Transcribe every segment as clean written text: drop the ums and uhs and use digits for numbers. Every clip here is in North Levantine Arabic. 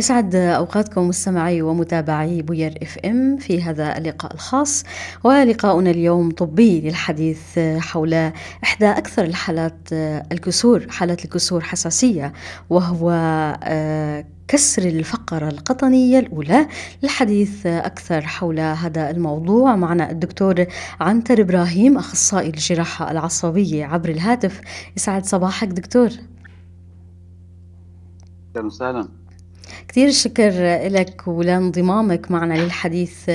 يسعد أوقاتكم مستمعي ومتابعي بوير اف ام في هذا اللقاء الخاص، ولقاؤنا اليوم طبي للحديث حول إحدى أكثر الحالات الكسور، حالات الكسور حساسية، وهو كسر الفقرة القطنية الأولى. للحديث أكثر حول هذا الموضوع معنا الدكتور عنتر إبراهيم، أخصائي الجراحة العصبية عبر الهاتف. يسعد صباحك دكتور. أهلا وسهلا. كثير الشكر لك ولانضمامك معنا للحديث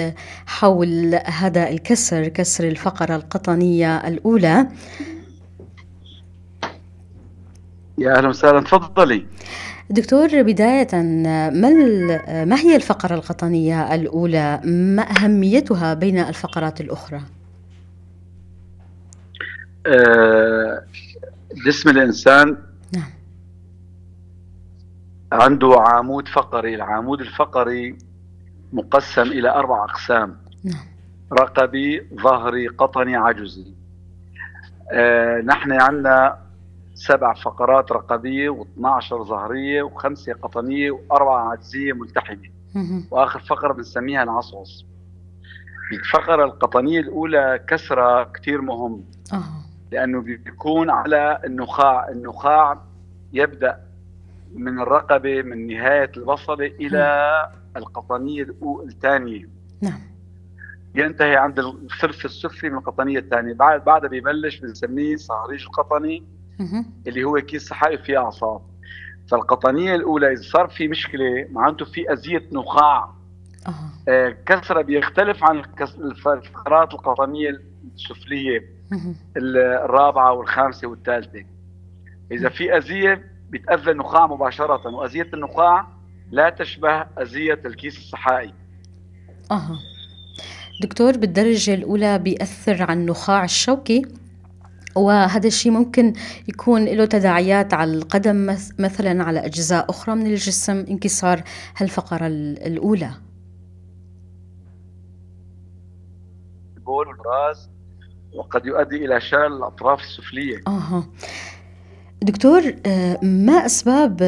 حول هذا الكسر، كسر الفقرة القطنية الأولى. يا أهلا وسهلا، تفضلي. دكتور، بداية ما هي الفقرة القطنية الأولى؟ ما أهميتها بين الفقرات الأخرى؟ جسم الإنسان نعم عنده عمود فقري. العمود الفقري مقسم إلى 4 أقسام. نعم. رقبي، ظهري، قطني، عجزي. نحن عندنا 7 فقرات رقبية و12 ظهرية و5 قطنية و4 عجزية ملتحمة، وآخر فقرة بنسميها العصعص. الفقرة القطنية الأولى كسرة كتير مهم، لأنه بيكون على النخاع. النخاع يبدأ من الرقبة من نهاية البصلة إلى القطنية الثانية. نعم. ينتهي عند الثلث السفلي من القطنية الثانية. بعدها بيبلش بنسميه صهريج القطني، اللي هو كيس سحائي فيه أعصاب. فالقطنية الأولى إذا صار في مشكلة معناته في أذية نخاع. كسرة بيختلف عن الفقرات القطنية السفلية الرابعة والخامسة والثالثة. إذا في أذية بيتأذى النخاع مباشرة، وأذية النخاع لا تشبه أذية الكيس السحائي. دكتور، بالدرجة الأولى بيأثر على النخاع الشوكي، وهذا الشيء ممكن يكون له تداعيات على القدم مثلا، على أجزاء أخرى من الجسم، انكسار هالفقرة الأولى. البول والراس، وقد يؤدي إلى شلل الأطراف السفلية. دكتور، ما أسباب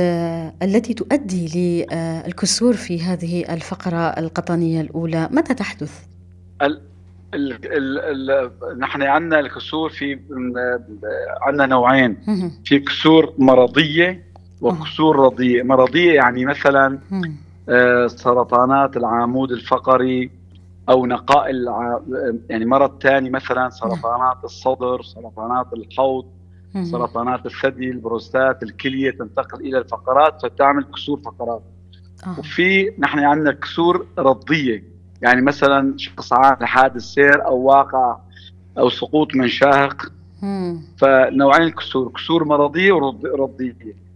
التي تؤدي للكسور في هذه الفقرة القطنية الأولى؟ متى تحدث؟ نحن عندنا الكسور في عندنا نوعين، في كسور مرضية وكسور رضية. مرضية يعني مثلا سرطانات العمود الفقري أو نقاء يعني مرض ثاني، مثلا سرطانات الصدر، سرطانات الحوض، سرطانات الثدي، البروستات، الكلية، تنتقل إلى الفقرات فتعمل كسور فقرات. وفي نحن عندنا كسور رضية، يعني مثلا شخص عامل حادث سير أو واقع أو سقوط من شاهق. فنوعين الكسور، كسور مرضية ورضية.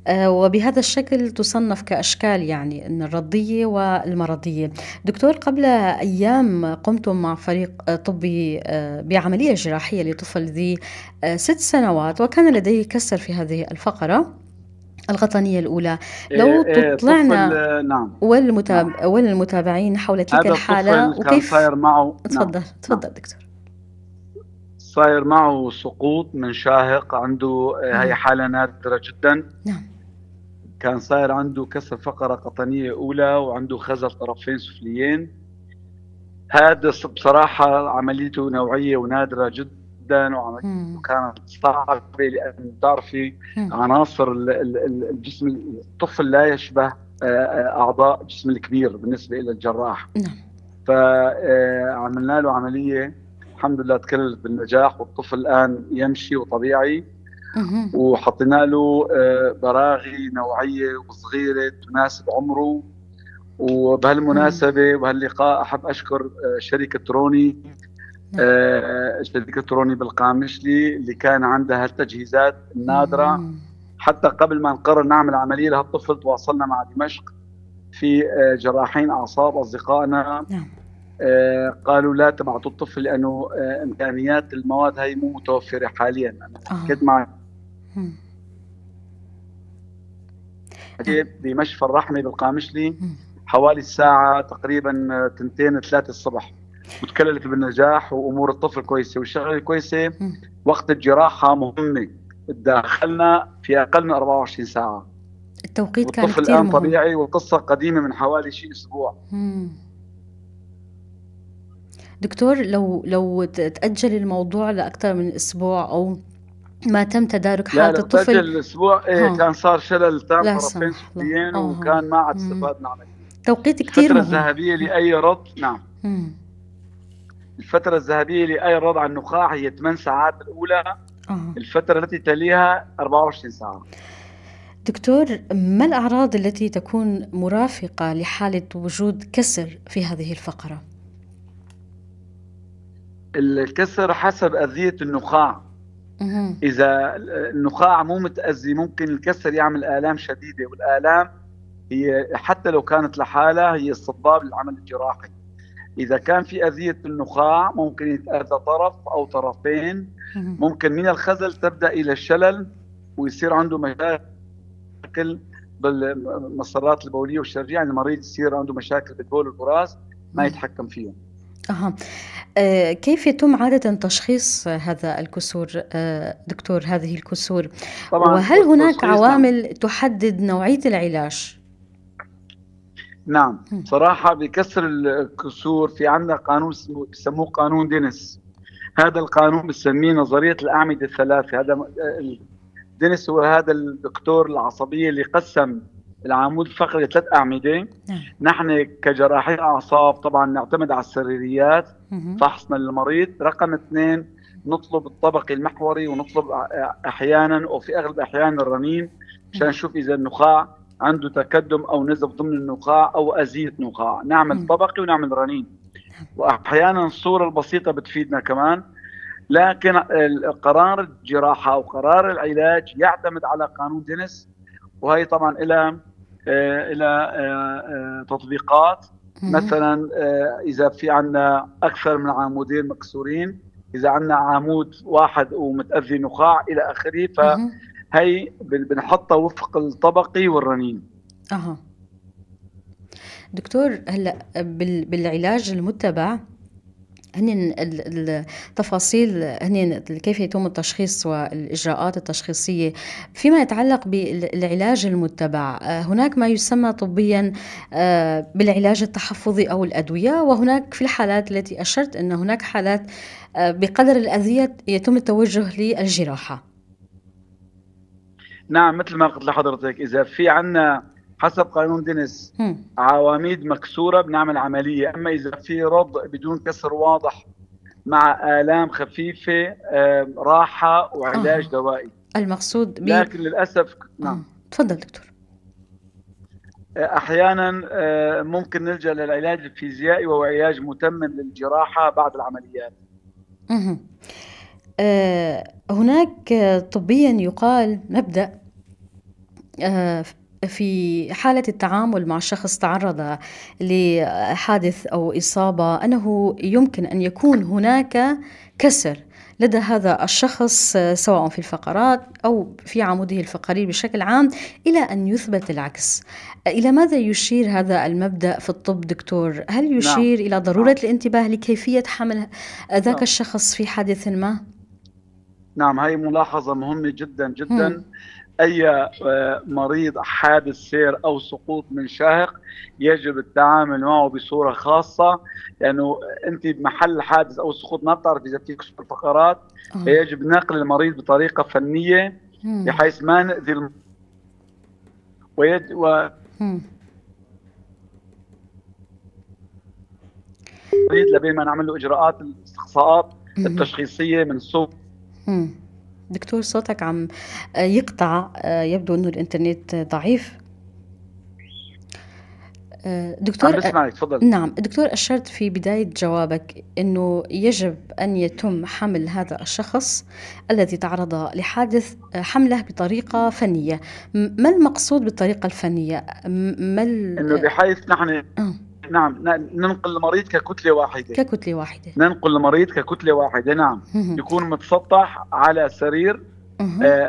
وبهذا الشكل تصنف كأشكال، يعني أن الرضية والمرضية. دكتور، قبل أيام قمتم مع فريق طبي بعملية جراحية لطفل ذي 6 سنوات، وكان لديه كسر في هذه الفقرة القطنية الأولى. لو تطلعنا نعم. والمتابعين حول تلك الحالة وكيف صاير معه. تفضل. تفضل دكتور. صاير معه سقوط من شاهق، عنده هي حالة نادرة جدا. نعم. كان صاير عنده كسر فقرة قطنية أولى وعنده خزل طرفين سفليين. هذا بصراحة عمليته نوعية ونادرة جدا، وعمليته كانت صعبة، لأن تعرفي عناصر الجسم الطفل لا يشبه أعضاء جسم الكبير بالنسبة إلى الجراح. نعم. فعملنا له عملية الحمد لله تكللت بالنجاح، والطفل الآن يمشي وطبيعي. وحطينا له براغي نوعية وصغيرة تناسب عمره. وبهالمناسبة وبهاللقاء أحب أشكر شركة روني، شركة روني بالقامشلي اللي كان عندها هالتجهيزات النادرة. حتى قبل ما نقرر نعمل عملية لهالطفل تواصلنا مع دمشق في جراحين أعصاب أصدقائنا. قالوا لا تبعتوا الطفل لأنه إمكانيات المواد هاي مو متوفرة حاليا. أنا حكيت مع بمشفى الرحمة بالقامشلي حوالي الساعة تقريبا 2-3 الصبح، وتكللت بالنجاح وأمور الطفل كويسة. والشغلة الكويسة وقت الجراحة مهمة، تداخلنا في أقل من 24 ساعة. التوقيت كان والطفل كتير الآن مهم. طبيعي، والقصة قديمة من حوالي شيء أسبوع. دكتور، لو تأجل الموضوع لأكثر من أسبوع أو ما تم تدارك حالة لا الطفل، تأجل الأسبوع، إيه كان صار شلل تام طرفين سفليين، وكان ما عاد استفادنا عمليا. توقيت كثير الفترة مهم. الذهبية لأي رض، نعم. الفترة الذهبية لأي رض على النخاع هي 8 ساعات الأولى. الفترة التي تليها 24 ساعة. دكتور، ما الأعراض التي تكون مرافقة لحالة وجود كسر في هذه الفقرة؟ الكسر حسب أذية النخاع. إذا النخاع مو متأذي ممكن الكسر يعمل آلام شديدة، والآلام هي حتى لو كانت لحالها هي استطباب للعمل الجراحي. إذا كان في أذية النخاع ممكن يتأذى طرف أو طرفين، ممكن من الخزل تبدأ إلى الشلل ويصير عنده مشاكل بالمسارات البولية والشرجية، يعني المريض يصير عنده مشاكل بالبول والبراز ما يتحكم فيهم. كيف يتم عادة تشخيص هذا الكسور دكتور، هذه الكسور؟ طبعاً وهل هناك التشخيص، نعم. عوامل تحدد نوعية العلاج؟ نعم، صراحة بكسر الكسور في عندنا قانون بسموه قانون دينيس. هذا القانون بنسميه نظرية الأعمدة الثلاثة. هذا دينيس هو هذا الدكتور العصبية اللي قسم العمود الفقري لثلاث أعمدة. نحن كجراحين أعصاب طبعا نعتمد على السريريات، فحصنا للمريض. رقم 2 نطلب الطبقي المحوري، ونطلب أحيانا وفي أغلب الأحيان الرنين مشان نشوف إذا النخاع عنده تكدم أو نزف ضمن النخاع أو أزية نخاع. نعمل طبقي ونعمل رنين، وأحيانا الصورة البسيطة بتفيدنا كمان. لكن قرار الجراحة أو قرار العلاج يعتمد على قانون دينيس، وهي طبعا إلى تطبيقات. مثلا إذا في عندنا أكثر من عمودين مكسورين، إذا عندنا عمود واحد ومتأذي نخاع إلى آخره، فهي بنحطها وفق الطبقي والرنين. دكتور، هلأ بالعلاج المتبع هنن التفاصيل، هنن كيف يتم التشخيص والإجراءات التشخيصية فيما يتعلق بالعلاج المتبع. هناك ما يسمى طبيا بالعلاج التحفظي أو الأدوية، وهناك في الحالات التي أشرت أن هناك حالات بقدر الأذية يتم التوجه للجراحة. نعم، مثل ما قلت لحضرتك، إذا في عنا حسب قانون دينيس عواميد مكسورة بنعمل عملية. أما إذا في رض بدون كسر واضح مع آلام خفيفة، راحة وعلاج دوائي. المقصود لكن للأسف نعم. تفضل دكتور. أحيانا ممكن نلجأ للعلاج الفيزيائي، وهو علاج متمم للجراحة بعد العمليات. هناك طبيا يقال مبدأ في حالة التعامل مع شخص تعرض لحادث أو إصابة أنه يمكن أن يكون هناك كسر لدى هذا الشخص سواء في الفقرات أو في عموده الفقري بشكل عام إلى أن يثبت العكس. إلى ماذا يشير هذا المبدأ في الطب دكتور؟ هل يشير إلى ضرورة الانتباه لكيفية حمل ذاك الشخص في حادث ما؟ نعم، هاي ملاحظة مهمة جدا جدا. أي مريض حادث سير أو سقوط من شاهق يجب التعامل معه بصورة خاصة، لأنه أنت بمحل حادث أو سقوط ما بتعرف إذا في كسر فقرات، فيجب نقل المريض بطريقة فنية بحيث ما نأذي ويد و المريض لبين ما نعمل له إجراءات الاستقصاءات التشخيصية من صوت. دكتور صوتك عم يقطع، يبدو أنه الإنترنت ضعيف. دكتور، عم بسمعك، تفضل. نعم دكتور، أشرت في بداية جوابك أنه يجب أن يتم حمل هذا الشخص الذي تعرض لحادث، حمله بطريقة فنية. ما المقصود بالطريقة الفنية؟ ما أنه بحيث نحن نعم ننقل المريض ككتلة واحدة. ككتلة واحدة. ننقل المريض ككتلة واحدة، نعم. يكون متسطح على سرير،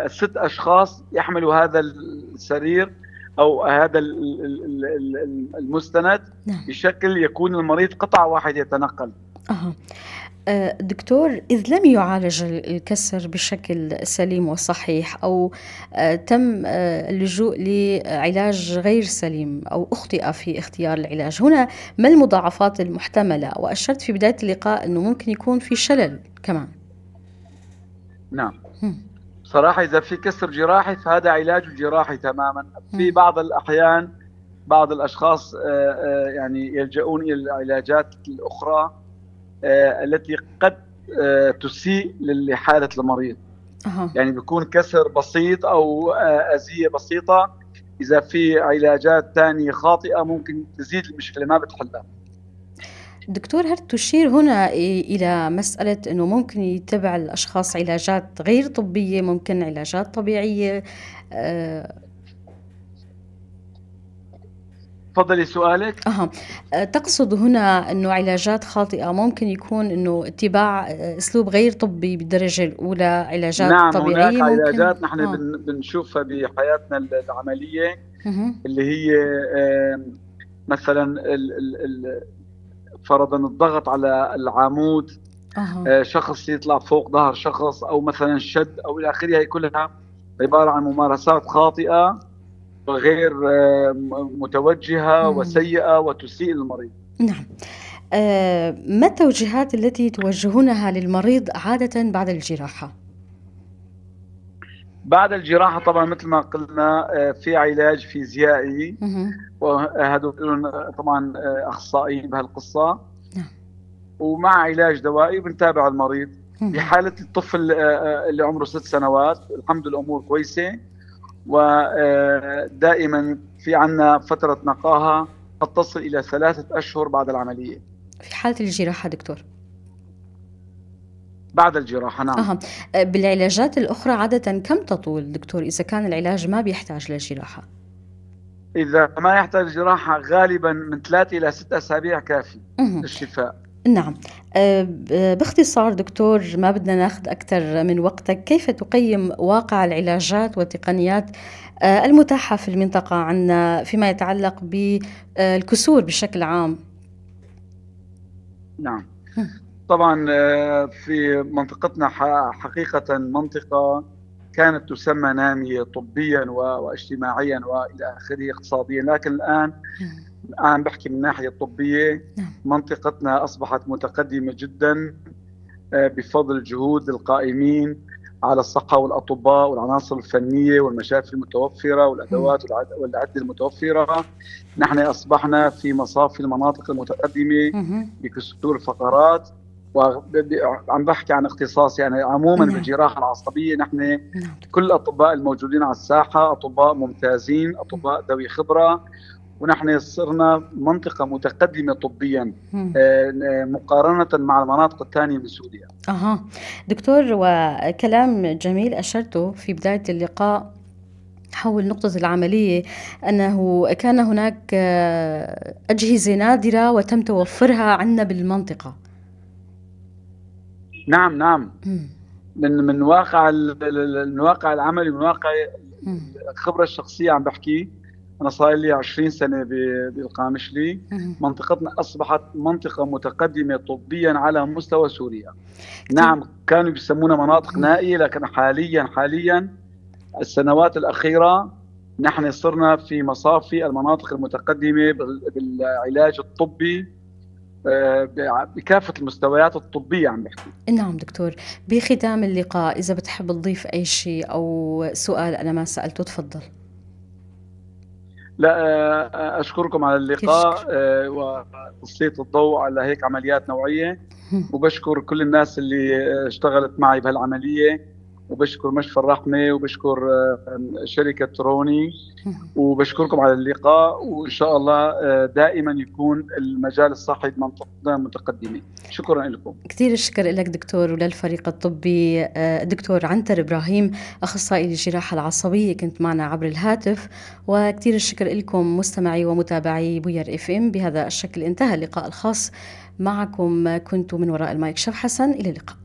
6 أشخاص يحملوا هذا السرير أو هذا المستند بشكل يكون المريض قطعة واحدة يتنقل. دكتور، إذ لم يعالج الكسر بشكل سليم وصحيح أو تم اللجوء لعلاج غير سليم أو أخطئ في اختيار العلاج، هنا ما المضاعفات المحتملة؟ وأشرت في بداية اللقاء أنه ممكن يكون في شلل كمان. نعم. صراحة إذا في كسر جراحي فهذا علاج جراحي تماما. في بعض الأحيان بعض الأشخاص يعني يلجؤون إلى العلاجات الأخرى التي قد تسيء لحالة المريض. يعني بيكون كسر بسيط أو أذية بسيطة، إذا في علاجات ثانية خاطئة ممكن تزيد المشكلة ما بتحلها. دكتور، هل تشير هنا إلى مسألة أنه ممكن يتبع الأشخاص علاجات غير طبية، ممكن علاجات طبيعية؟ تفضلي سؤالك. تقصد هنا أنه علاجات خاطئة ممكن يكون أنه اتباع أسلوب غير طبي بالدرجة الأولى، علاجات نعم، طبيعية. هناك ممكن؟ علاجات نحن بنشوفها بحياتنا العملية اللي هي مثلا فرضا الضغط على العمود، شخص يطلع فوق ظهر شخص، أو مثلا شد أو إلى آخره، هي كلها عبارة عن ممارسات خاطئة وغير متوجهة وسيئة وتسيء للمريض. نعم. ما التوجيهات التي توجهونها للمريض عادة بعد الجراحة؟ بعد الجراحة طبعا مثل ما قلنا في علاج فيزيائي، وهدول طبعا أخصائيين بهالقصة. ومع علاج دوائي بنتابع المريض. بحالة الطفل اللي عمره 6 سنوات الحمد لله الأمور كويسة، ودائما في عنا فترة نقاهة قد تصل إلى 3 أشهر بعد العملية. في حالة الجراحة دكتور؟ بعد الجراحة نعم. بالعلاجات الأخرى عادة كم تطول دكتور إذا كان العلاج ما بيحتاج للجراحة؟ إذا ما يحتاج جراحة غالبا من 3 إلى 6 أسابيع كافي للشفاء. نعم. باختصار دكتور، ما بدنا ناخذ أكثر من وقتك، كيف تقيم واقع العلاجات والتقنيات المتاحة في المنطقة عندنا فيما يتعلق بالكسور بشكل عام؟ نعم. طبعا في منطقتنا حقيقة منطقة كانت تسمى نامية طبيا واجتماعيا وإلى آخره اقتصاديا، لكن الآن عم بحكي من الناحية الطبية، منطقتنا أصبحت متقدمة جدا بفضل جهود القائمين على الصحة والأطباء والعناصر الفنية والمشافي المتوفرة والأدوات والعدة المتوفرة. نحن أصبحنا في مصاف المناطق المتقدمة بكسور الفقرات، وعم بحكي عن اختصاصي يعني عموما بالجراحة العصبية. نحن كل الأطباء الموجودين على الساحة أطباء ممتازين، أطباء ذوي خبرة، ونحن صرنا منطقة متقدمة طبيا مقارنة مع المناطق الثانية من سوريا. دكتور، وكلام جميل أشرته في بداية اللقاء حول نقطة العملية، أنه كان هناك أجهزة نادرة وتم توفرها عندنا بالمنطقة. نعم، نعم. من واقع من واقع العمل، من واقع الخبرة الشخصية عم بحكي. أنا صار لي 20 سنة بالقامشلي. منطقتنا أصبحت منطقة متقدمة طبيا على مستوى سوريا. نعم، كانوا بيسمونا مناطق نائية، لكن حاليا السنوات الأخيرة نحن صرنا في مصافي المناطق المتقدمة بالعلاج الطبي بكافة المستويات الطبية عم بحكي. نعم دكتور، بختام اللقاء إذا بتحب تضيف أي شيء أو سؤال أنا ما سألته تفضل. لا، أشكركم على اللقاء وتسليط الضوء على هيك عمليات نوعية، وبشكر كل الناس اللي اشتغلت معي بهالعملية، وبشكر مشفى الرحمة، وبشكر شركة روني، وبشكركم على اللقاء، وإن شاء الله دائما يكون المجال الصحي بمنطقتنا متقدمة. شكرا لكم. كثير الشكر لك دكتور وللفريق الطبي. الدكتور عنتر إبراهيم أخصائي الجراحة العصبية كنت معنا عبر الهاتف، وكثير الشكر لكم مستمعي ومتابعي بوير اف ام. بهذا الشكل انتهى اللقاء الخاص معكم، كنت من وراء المايك شف حسن، إلى اللقاء.